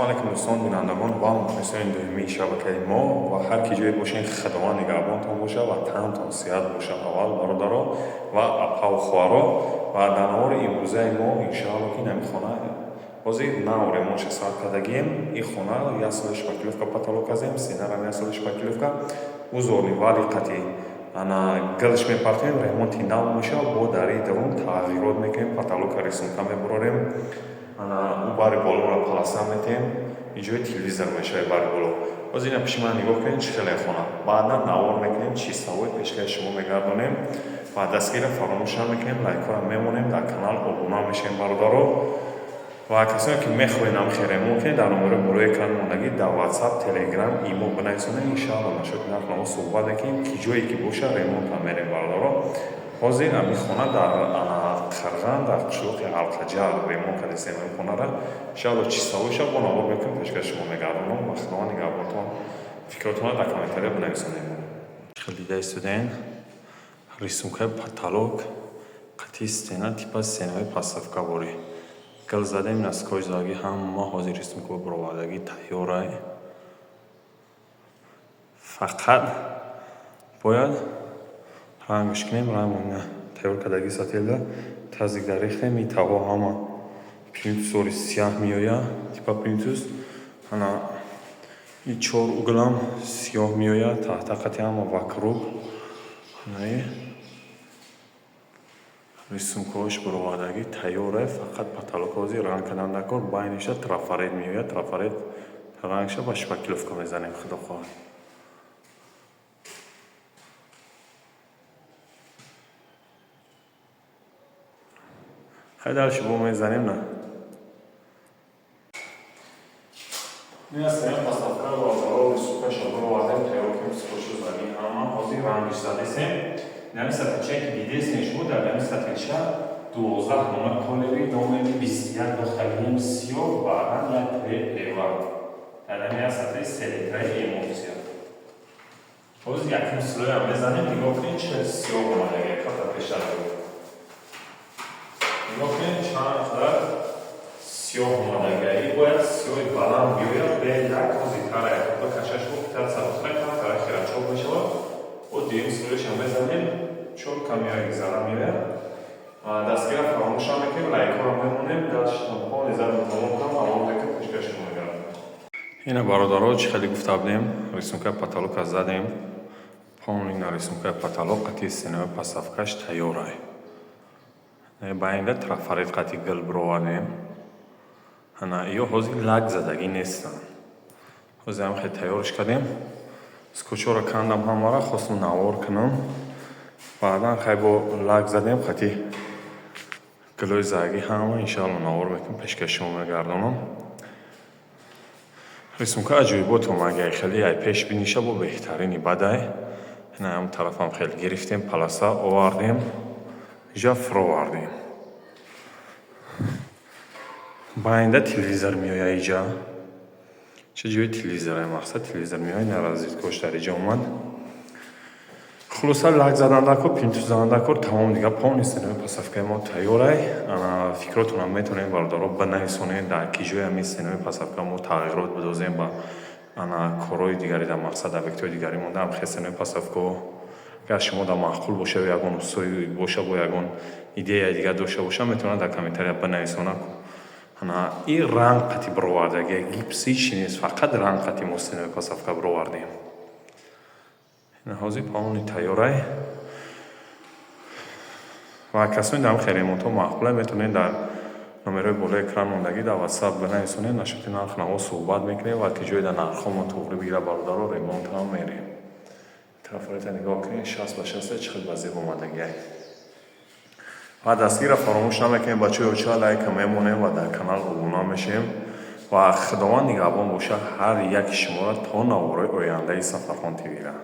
Алайкум, дӯстон, бинандагон ва мухлисони доимии шабакаи мо ва ҳар ки ҷое бошед, Худованд нигаҳбонтон бошад ва танатон сиҳат бошад. Аввал бародаро ва апаву хоҳаро, ва дар навори имрӯзаи мо, иншоалло, ки нами хона ҳозир нав ремонтша сар кардагием. Ин хона як соли шпаклёвка потолок казем, стенарам як соли шпаклёвка, узорный вали қати ана гилш мепартоем, ремонти нав мешавад. Бо дари дарун тағйирот мекунем, потолока рисунка мебурорем, ана ӯ бари болоро полоса метем, иҷои телевизор мешавад бари боло. Боз ина пиши ман нигоҳ кунед, чӣ хеле хона. Баъдан навор мекунем, чистовой пешкаши шумо мегардонем ва дастгирро фаромӯш намекунем, лайкҳоро мемонем, дар канал обуна мешавем, бародаро. Ва касоне ки мехоҳед намхе ремонт кунед, дар номерои болои экран мондагӣ дар WhatsApp, Telegram, имо бинависонед. Иншаалло, нашоти нархнамо суҳбат мекунем, ки ҷое ки боша, ремонтам мерем, бародаро. Ҳозир ами хона дар Қирған, дар қишлоқи Ҳалқаҷар ремонт кардесем ами хонара. Иншаалло, чистовой ша бо навор мекунем, пешкаши шумо мегардонам ва Худованд нигаҳбонтон. Фикротонро дар комментария бинависонед. Хел дида истодем, рисункаи потолок қати стена, типа стенаҳои подставка ворӣ гил задем, ина скотч задагӣ, ҳама ҳозир рисункаҳо баровардагӣ тайёрай. Фақат бояд рангш кунем. Рангмо ина тайёр кардагӣ, сателда тазик дарехтем. И таҳо ҳама плинтусори сияҳ меояд, типа плинтус, ана и чор углам сиёҳ меояд, таҳта қати ҳама вокруг анаи рисункаҳош баровардагӣ тайёре. Фақат потолок ҳозир ранг кардан дар кор, байниша трафарет меояд, трафарет рангша ба шпаклёвка мезанем, худо хоҳад. Хай, дальше бо мезанем на. Ин аст подставка, бародаро, рисункаша баровардем, тайёр кунем, скотчу задем, ҳама ҳозир рангиш задесем. Нами сатилчае ки дидесен шумо, дар нами сатилча 12 дона колери номери 21 дохтагием сиёҳ, баъдан як тре пева. Дар нами як сатили селитраи эмулсия. Ҳозир якум слоям мезанем, нигоҳ кунед, чӣ сиёҳ омадаги, ката пештар. Нигоҳ кунед, чанд қадар сиёҳ омадаги. И бояд сиёҳи баланд биёяд, бе як ҳозир тара ба кашаш бо питаться бихӯрад, камтара хирачок мешавад. Бо дуюм слоишам мезанем, чор камеои зара меояд. Дастгира фаромӯш намекунем, лайкҳоро мемонем, дальше полный задам тамом кунам, аввал мекунем, пешкаши шумо мегардам. Ина, бародаро, чӣ хеле гуфта будем, рисункаи потолока задем, полный на рисункаи потолок қати стенаи подставкаш тайёрай. Ба инда трафарет қати гил бировардем. Ана ё ҳозир лак задагӣ нестанд. Ҳозир ҳам хеле тайёрш кардем. Скотчҳоро кандам ҳамаро, хостам навор кунам. Баъдан хай бо лак задем қати гилои задагӣ ҳама, иншаалло, навор мекунем, пешкаши шумо мегардонам. Рисунка аҷоибот омага, хеле ай пеш биниша бо беҳтарини бадай. Ина ҳам тарафам хеле гирифтем, полоса овардем, иҷа фуровардем. Ба инда телевизор меояд иҷа. Чӣ ҷои телевизоре, мақсад телевизор меояд, ина розеткаош дар иҷа омад. Хулоса, лак задан дар кор, плинтус задан дар кор, тамом, дига полный стенаи подставкаи мо тайёрай. Фикротонам метавонед, бародаро, бинависонед, дар ки ҷои ҳамин стенаи подставка мо тағйирот бидозем ба ана корҳои дигари, дар мақсад объектҳои дигари монда ҳам хел стенаи подставкаҳо. Агар шумо дар маъқул боша ё ягон устои боша, бо ягон идеяи дигар дошта боша, метавонад дар комментария бинависонад. Ана и ранг қати бировардагия, гипс ҳичи нест, фақат ранг қати мо стенаи подставка бировардем. Ина ҳозир полный тайёрай. Ва касоне дар хел ремонтҳо маъқулай, метавонед дар номерои болои экран мондагӣ дар WhatsApp бинависонед, нашоти нарх наво суҳбат мекунем ва ки ҷое дар нархҳо мо туғрӣ бигирад, бародаро, ремонтам мерем. Трафарета нигоҳ кунед, 60 ба 60 чӣ хел ба зеб омадагиай. Ва дастгирро фаромӯш намекунем, бачаҳои оча, лайка мемонем ва дар канал обуна мешавем. Ва Худованд нигаҳбон бошад ҳар яки шуморо то наворҳои ояндаи Сафархон ТВра.